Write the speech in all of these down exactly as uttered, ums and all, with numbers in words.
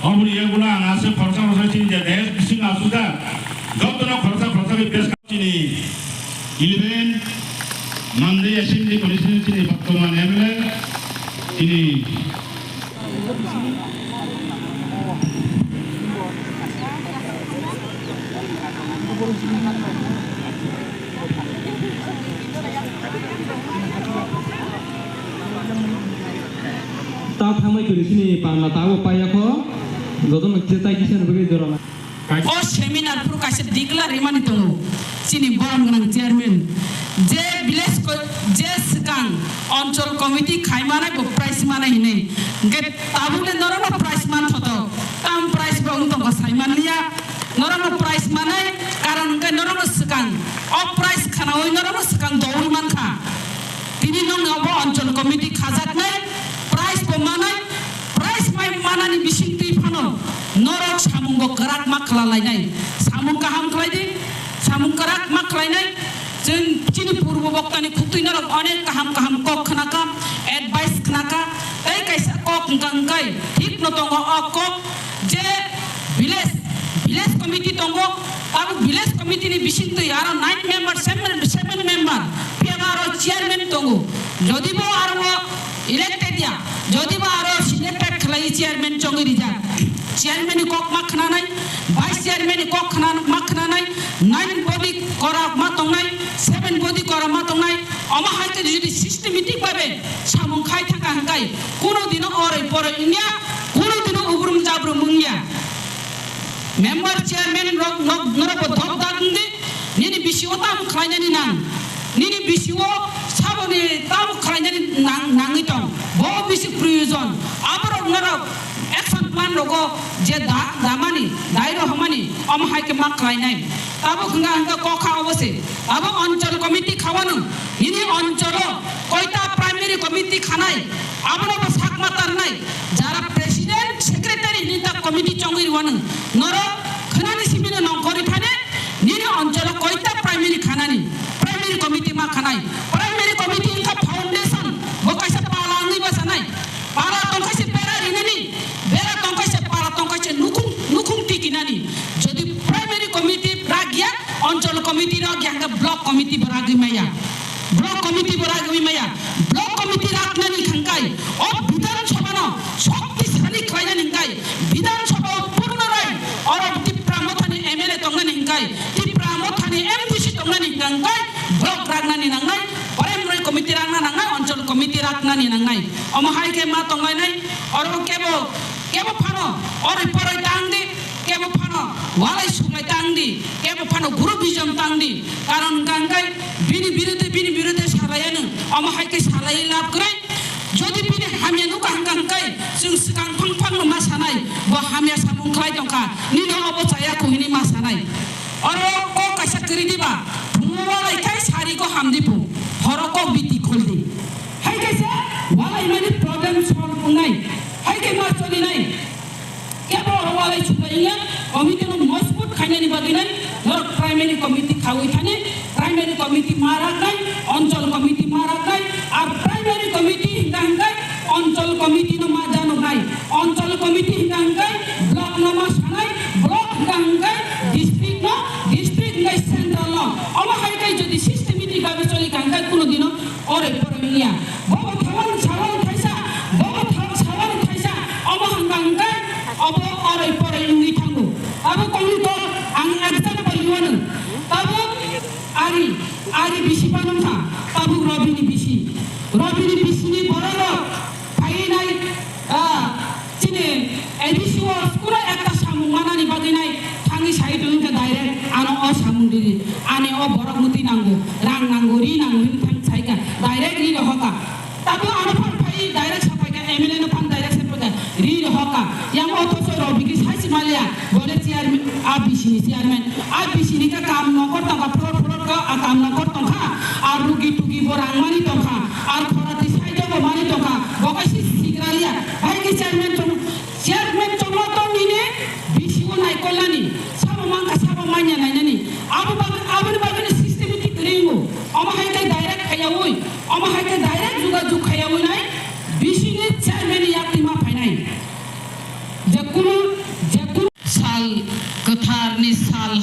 Oboni yagulo ang aswk khoroksa khoroksa chini je desh bising aswk da, jotono khoroksa khoroksa bai bes chini eleven Mandai Assembly Constituency chini bortoman M L A chini Ta thangbai kwrwi chini panda tabo paiyakho, jotono kisa tai kisa ni bagwi jora nang. O seminar phuru kaisa declare rimani tongo chini borom gwnang chairman, je village ko, je swkang onchol committee khai manai bo prize manai hinwi, hwnkhe tabukle norokno prize manthoto, tamo prize bo wng tongkha sai manliya, norokno prize manai, karon hwnkhe norokno swkang o prize khnaui norokno swkang doui mankha. Tini nwng obo onchol committee khajaknai, prize bo manai, prize mai manani bisingtwi phano norok samungo kwrak ma khlalainai. Samung kaham khlai di, samung kwrak ma khlainai. Chwng chini purbo boktani khuktwi norok onek kaham kaham kok khnakha, advice khnakha, tei kaisa kok wngkha wngkhai thikno tongo o kok je village, village committee tongo, abo village committee ni bisingtwi aro nine member, seven, seven member, phiya ba aro chairman tongo. Jodi bo aro o elected ya, jodi bo aro selected khlai chairman chongwi rijak, chairman ni kok ma khnanai, vice chairman ni kok khna-, ma khnanai, nine body kora ma tongnai, seven body kora ma tongnai, omo hai khe jodi systematic babe samung khai thangkha hwnkhe, kuno dino oroi poroi wngya, kuno dino ubrum jabrum wngya. Member chairman rok nok norok bo dok dak wngdi, nini bisio tamo khlainani nang, nini bisio saboni tamo khlainani nang, nangwi tong, bo bisi proyojon, aborok norok action plan rogo je da, damani, dairo hamani, omo hai khe ma khlainai. Tabuk hwnga hwnga kokha obo se. Abo onchol committee khawano, nini oncholo koita primary committee khanai, abono bo sakma tarnai, jara president, secretary hini ta committee chongwi rwano, norok khwnani simino nongkhorwi thani, nini oncholo koita primary khanani, primary committee ma khanai, primary committee wngkha foundation, bo kaisa pala wngwi basanai. Pala tongkha se bera rinani, bera tongkha se pala tongkha se nukhung, nukhung tikinani. Jodi primary committee ragya, onchol committee ragya hwnkhe block committee bo ragwi maya. Block committee bo ragwi maya. Block committee raknani hwnkhe o Bidhan Sabha no shoktisali khlainani hwnkhe Bidhan Sabha o Purno Rai oro Tipra Mothani M L A tongnani hwnkhe Tipra Mothani M D C tongnani hwnkhe block raknani nangnai, primary committee rakna nangnai, onchol committee raknani nangnai. Omo hai khe ma tonglainai, oro kebo, kebo phano oroi poroi tang di, kebo phano walai suklai tang di, kebo phano guru vision tang di. Karon hwnkha hwnkhe bini birude, bini birude salaiya nwng, omo hai khe salaiwi lab kwrwi. Jodi bini hamya nukha hwnkha hwnkhe chwng swkang phang phang no ma sanai, bo hamya samung khlai tongkha, nini obo chaya khu hwnwi ma sanai. Oro kok kaisa kwrwi diba, phungo walai khai sari ko hamdi phu, horo kok biti khuldi. Hai kaisa walai mani problem solve wngnai, hai khe ma cholinai. Kebo oro walai chuklai wngya, committee no mojbut khainani bagwi nai, norok primary committee khawi thani, primary committee ma raknai, onchol committee ma raknai, ar primary committee hwnkha hwnkhe onchol committee no ma janoknai, onchol committee hwnkha hwnkhe block no ma sanai, block hwnkha hwnkhe district no, district hwnkhe central no, omo hai khe jodi systematic bhabe choli kha hwnkhe kuno dino oroi poroi wngya. Bobo thawan sawan thaisa, bobo thawan sawan thaisa, omo hwnkha hwnkhe obo oroi poroi wngwi thango. Abo kongni kok ang example iwano. Abo ari, ari bisi panwngkha, tabuk Robini bisi. Robini bisini bororok phaiwi nai, ah, chini A D C o kuno ekta samung manani bagwi nai thangwi sai tongkha direct ano o samung riri, ani o borok mwtwi nango, rang nango, ri nango hinwi thang saikha, direct ri rohorkha. Tabuk ano phan phai direct sapaikha, M L A no phan direct sapaikha, ri rohorkha. Yang othocho Robini saisi maliya, bole chairman, a bisi ni chairman, a bisi ni ka kam nokor tongkha, phorot phorot ka, a kam nokor tongkha, a rugi tugi bo rang mani tongkha, a khorati saida bo mani tongkha, bo kaisa sigra liya, hai khe chairman tong, chairman tongma tong nini bisi o naikolnani, sabo mangkha, sabo manya nainani, abo bag-, aboni bagwi no systematic ringo, omo hai khe direct khaiyaui, omo hai khe direct jogajog khaiyaui nai, B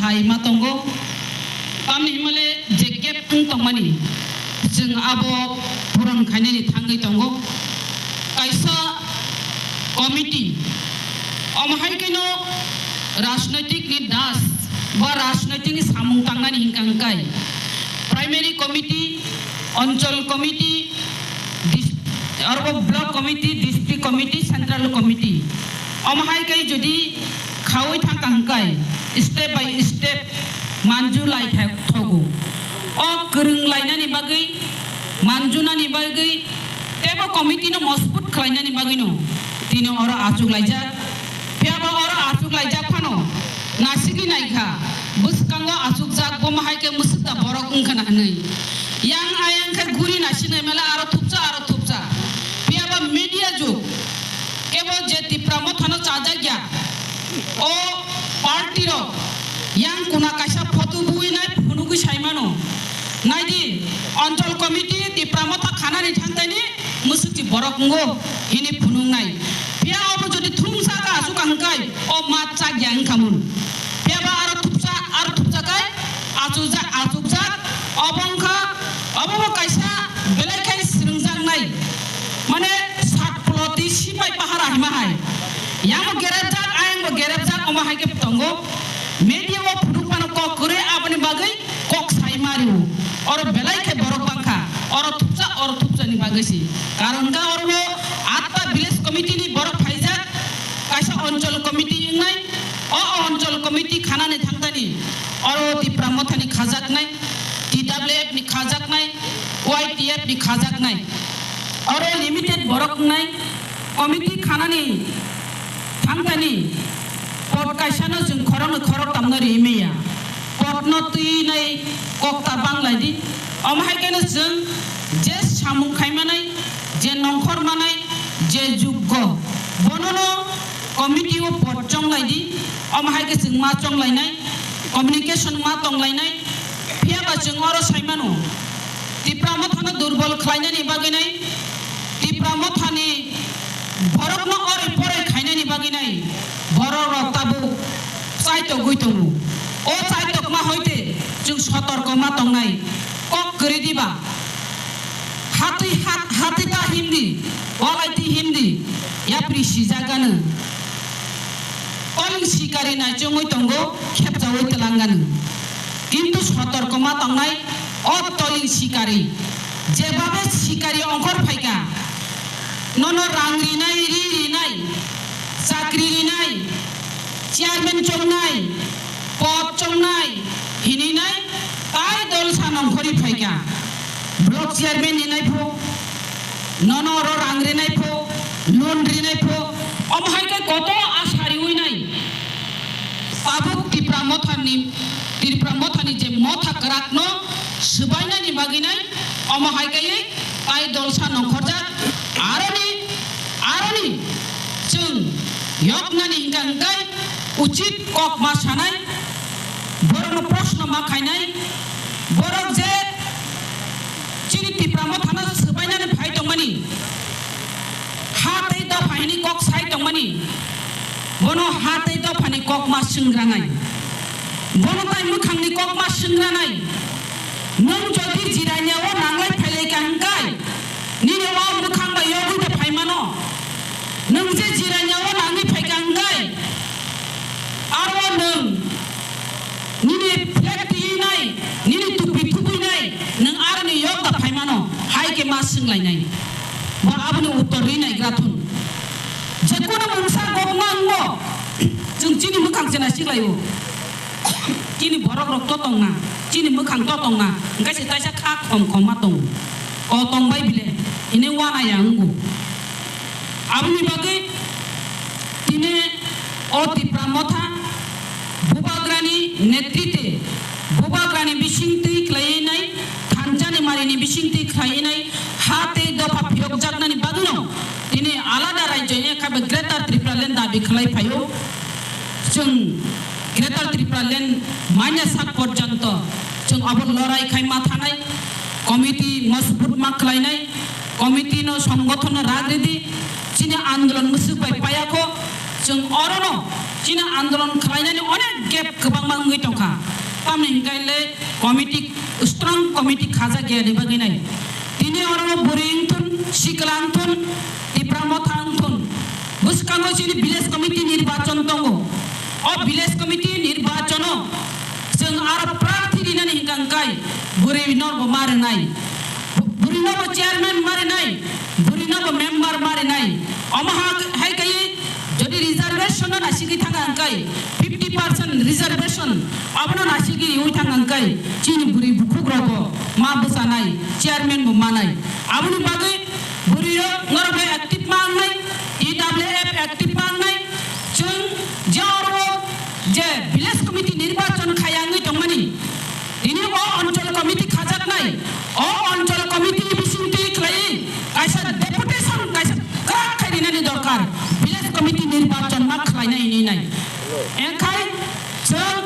hai ma tongo. Tamni himale je gap wng tongmani, chwng abo puron khainani thangwi tongo. Kaisa committee, omo hai kheno rajnaitik ni das ba rajnaitik ni samung tangnani hinkha hwnkhe primary committee, anchal committee, dis-, aro block committee, district committee, central committee. Omo hai khe jodi khaui thangkha hwnkhe step by step manju lai tha-, thogo. O kwrwng lainani bagwi, manjunani bagwi, tebo committee no mosbut khlainani bagwi no tini oro achuk laijak. Phiya ba oro achuk laijak phano nasigwi naikha, bwskango achukjak, bomo hai khe mwswk da borok wngkha na hwnwi. Yang ayang khe guri nasinai mela aro thupsa, aro thupsa. Phiya ba media jug, kebo je Tipra Mothano chajak ya, o party rok yang kuna kaisa photo bui nai phunugwi sai mano. Naidi, Anchal Committee Tipra Motha khanani thangtaini mwswkchi borok wngo hini phunuknai. Phiya obo jodi thumsa kha achukha hwnkhe o ma chak ya wngkha mun. Phiya ba aro thupsa, aro thupsa khai achukjak, achukjak, obo wngkha, obo bo kaisa belai khai swrwngjaknai. Mane sat ploti sipai pahara hima hai. Yang bo gerepjak, ayang bo gerepjak, omo hai khe tongo. Media o phunuk phano kok kwrwi aboni bagwi kok sai ma rw. Oro belai khe borok bangkha. Oro thupsa, oro thupsa ni bagwi si. Karon kha oro bo atta village committee ni borok phaijak. Kaisa Anchal Committee wngnai. O Anchal Committee khanani thangtani. Oro Tipra Mothani khajaknai, T W F ni khajaknai, Y T F ni khajaknai. Oro limited borok wngnai. Committee khanani thangtani pot kaisano chwng khoroknwi khoroktamno ri maya. Potno twi nai kokta bang lai di. Omo hai kheno chwng je samung khai manai, je nongkhor manai, je juggo, bonono committee o pot chong lai di. Omo hai khe chwng ma chong lainai, communication ma tong lainai. Phiya ba chwng oro sai mano, Tipra Mothano durbol khlainani bagwi nai, Tipra Mothani borokno oroi poroi khainani bagwi nai, borok rok tabuk chaitogwi tongo. O chaitokma hoite chwng sotorko ma tongnai, kok kwrwi diba. Hatwi hat-, hatwi ta himdi, walai twi himdi, yapri sijagano. Toling sikari naichomwi tongo, khepjaui twlangano. Kintu sotorkoma tongnai o toling sikari. Jebabe sikari ongkhor phaikha, nono rang rinai, ri rinai, chakri rinai, chairman chongnai, pot chongnai, hininai, tai dol sa nongkhorwi phaikha. Block chairman ninai pho, nono oro rang rinai pho, loan rinai pho, omo hai khe koto asa riwi nai. Tabuk Tipra Mothani, Tipra Mothani je motha kwrakno swbainani bagwi nai, omo hai khe tai dolsa nongkhorjak. Aroni, aroni chwng yoknani hingka hingkai uchit kok ma sanai, borokno proshno ma khainai, borok je chini Tipra Mothano swbainani phai tongmani, ha tei dopha hini kok sai tongmani, bono ha tei dophani kok ma swngranai, bono tai mwkhangni kok ma swngranai. Nwng jodi jirania o nanglai phailai ka hingkai, nini o mwkhang bai yogwi da phaimano. Nwng je jirania o nangwi phaika hingkai, aro nwng nini flag tiyinai, nini tupi thubwinai, nwng aroni yok da phaimano, hai khe ma swnglainai. Bo aboni uttor rinai grathun. Jekunu mungsa gokma wngo, chwng chini mwkhang se naisikhlaio. Chini borok rok to tongna, chini mwkhang to tongna, hingke se taisa kha khom khom ma tongo. O tongbai bile, hine wana ya wngo. Aboni bagwi tini o Tipra Motha Bubagrani netrite, Bubagrani bisingtwi khlaiwi nai, thansa ni mari ni bisingtwi khlaiwi nai, ha tei dopha phiyokjaknani bagwino tini alada rajyo, ekhabe Greater Tripura Land dabi khlai phaio. Chwng Greater Tripura Land manya sak porjonto chwng abo lorai khai ma thanai, committee mosbut ma khlainai, committee no songgothon no rag ridi, chini andolon mwswk bai payakho, chwng orono chini andolon khlainani onek step kwbangma wngwi tongkha. Tamni hwnkhe le committee, strong committee khajak ya ni bagwi nai. Tini oro bwrwi wngthun, sikla wngthun, Tipra Motha wngthun, bwskango chini village committee nirbachon tongo. O village committee nirbachono chwng aro prarthi rinani hwnkha hwnkhe bwrwi no bo ma rwnai, bwrwi no bo chairman ma rwnai, bwrwi no bo member ma rwnai. Omo ha-, hai khe jodi reservation no nasigwi thangkha hwnkhe, fifty percent reservation abono nasigwi ui thangkha hwnkhe, chini bwrwi bukhuk rok bo ma bwchanai, chairman bo manai. Aboni bagwi bwrwi rok norok bai active ma wngnai, T W F active ma wngnai, chwng je oro je village committee nirbachon khaya wngwi tongmani, tini o Anchal Committee khajaknai, o Anchal Committee ni bisingtwi khlaiwi kaisa deputation kaisa kwrak khai rinani dorkar, village committee nirbachon ma khlainai hinwi nai. Enkhai chwng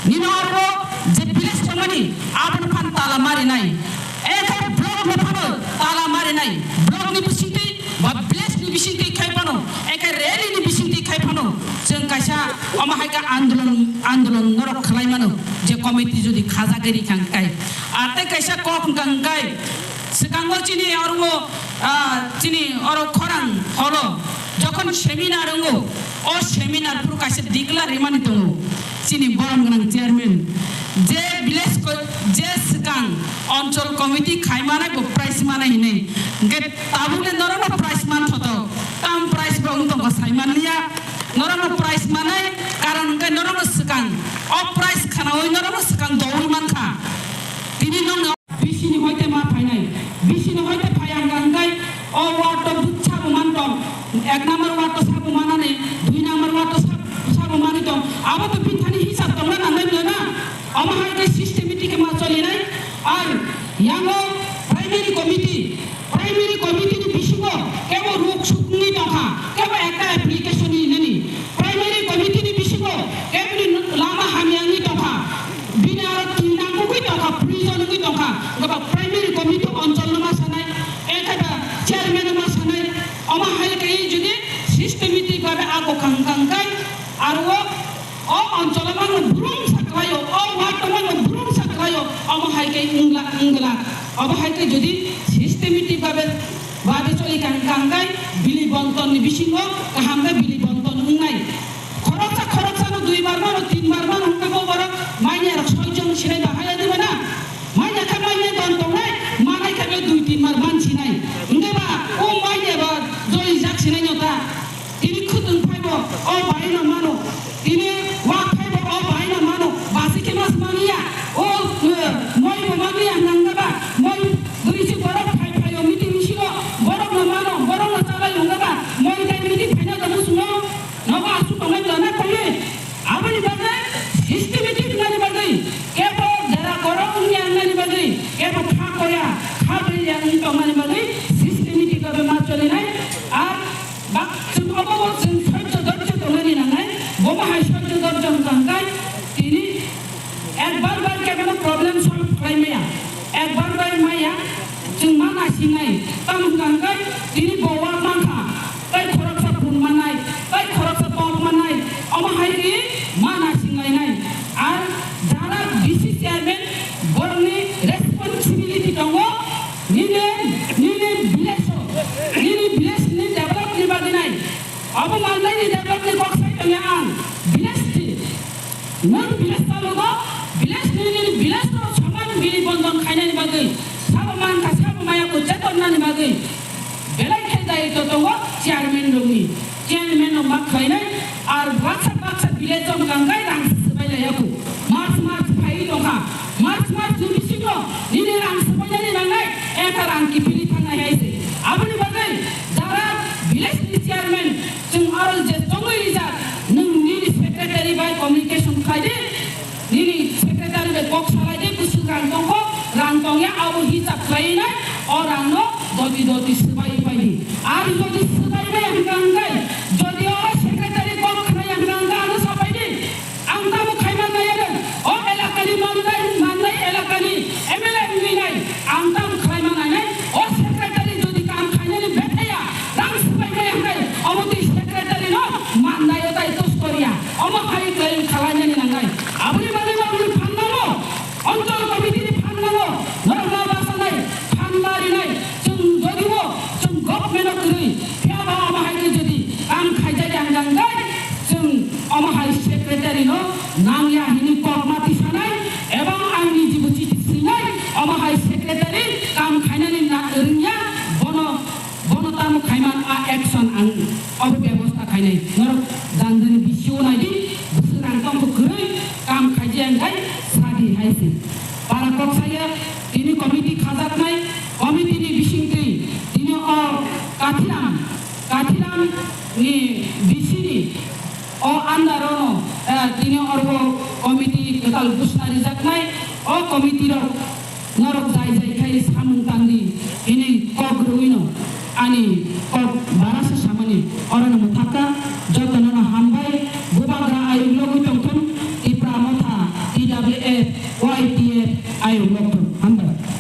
nini oro je village tongmani abono phan tala marinai. Enkhai block no phano tala marinai. Block ni bisingtwi ba village ni bisingtwi khai phano, enkhai rally ni bisingtwi khai phano, chwng kaisa omo hai khe andolon, andolon norok khlai mano, je committee jodi khajagwi rikha hwnkhe. Ar tei kaisa kok hwnkha hwnkhe, swkango chini oro, ah, chini oro khorang holo jokhon seminar wngo, o seminar phuru kaisa declare rimani tongo. Chini borom gwnang chairman, je village ko, je swkang Anchal Committee khai manai bo prize manai hinwi, hwnkhe tabuk le norokno prize man thoto, tam prize bo wng tongkha sai manliya, norokno prize manai karon hwnkhe norokno swkang o prize khanaui norokno swkang doui mankha. Tini nokno bisini hoite ma phainai, bisini hoite phai ang kangkai, o ward to sabo man tong, ek number ward to sabo manani, dui number ward to sab-, sabo mani tong, abo to bithani hisab tongna nangnai bwlai na, omo hai khe systematic ma cholinai, ar yango primary committee, primary committee ni bisingo kebo ruk suk wngwi tongkha, kebo ekta application ni nini, primary committee ni bisingo keboni lama hamya wngwi tongkha. Bini aro twi nangkukwi tongkha, prison wngwi tongkha, wngkha ba primary committee Anchal no ma sanai, ekhaiba chairman no ma sanai, omo hai khe jodi systematic babe ako kang kang kai, aro o Anchal no mano brum saklaio, o ward no mano brum saklaio, omo hai khe wngla, wngla, obo hai khe jodi systematic babe, babe choli kang kang kai, bili bonton ni bisingo kaham khe bili bonton wngnai. Khoroksa khoroksano duibar mano, tinbar mano hwnkhe bo borok manya rok soi jon sinai ba haya diba na? Manya khe manya don tongnai, manai khe be dui tinbar man sinai. Hwnkhe ba o manya ba jolijak sinai no ta? Tini khwtwng phaibo o baino mano, tini wak phaibo o baino mano, basi khe mas manya, o, eh, moi bo manya hwnka ba, moi bwrwi si borok phai phaio meeting bisingo, borokno mano, borokno chalai hwnka ba, moi tai meeting phaina tongmo chwngno. Nogo aswk tongnai jana khawi. Aboni bagwi systematic wngnani bagwi, kebo jera korok wngya wngnani bagwi, kebo kha koya, kha bwrwiya wngwi tongnani bagwi systematic babe ma cholinai. Ar bak chwng obo bo chwng soicho dorcho tongnani nangnai. Bomo hai soicho dorcho wngkha hwnkhe tini ekbar bai kebono problem solve khlai maya, ekbar bai maya, chwng ma nasingnai. Tamo hwnkha hwnkhe tini bo wak mankha, tei khoroksa phun mannai, tei khoroksa tok mannai, omo hai khe ma nasinglainai. Ar jara B C chairman borokni responsibility tongo, nini, nini village o, nini village ni develop ni bagwi nai. Obo mandaini develop ni kok sai tongya ang, village ni. Nwng village talugo, village nini village no soman bini bondon khainani bagwi, sabo mankha sabo maya ko chetonnani bagwi belai khe daitw tongo chairman rokni. Chairman rok ma khlainai, ar baksa baksa village rok hwnkha hwnkhe rang swbai laiya ko. March march phaiwi tongkha, march march ni bisingo nini rang swbainani nangnai, ekha rang kiphilwi thangnai hai se. Aboni bagwi jara village ni chairman, chwng aro je tongwi rijak, nwng nini secretary bai communication khlai di, nini secretary bai kok salai di, bwswk rang tongkho, rang tongya abo hisab khlaiwi nai, o rangno doti doti swbai pai di. Ar jodi swbai maya hwnkha hwnkhe, jodi o secretary kok khnaya hwnkha hwnkhe ano sapai di. Ang tamo khaima nai aro, o elakani mandai, mandai elakani M L A wngwi nai, ang tamo khlaima nai nai, o secretary jodi kam khainani bethaya, rang swbai maya hwnkhe, omo twi secretary no mandai o tai tos koriya, omo hai khlai khlainani nangnai. action ang obo bebosta khainai. Norok janjani bisio naidi, bwswk rang tongkho kwrwi, kam khaijak khai sadi hai se. Para kok saya, tini committee khajaknai, committee ni bisingtwi tini o Kathiram, Kathiram ni bisini o under ono, eh, tini orbo committee kwtal buchna rijaknai, o committee rok norok jai jai khai samung tangdi, hini kok rwino ani kok barasa samani orono mwthakha. Jotono no hambai, bubagra ayuk logwi tongthun, Tipra Motha, T W F, Y T F ayuk logthun. Hambai.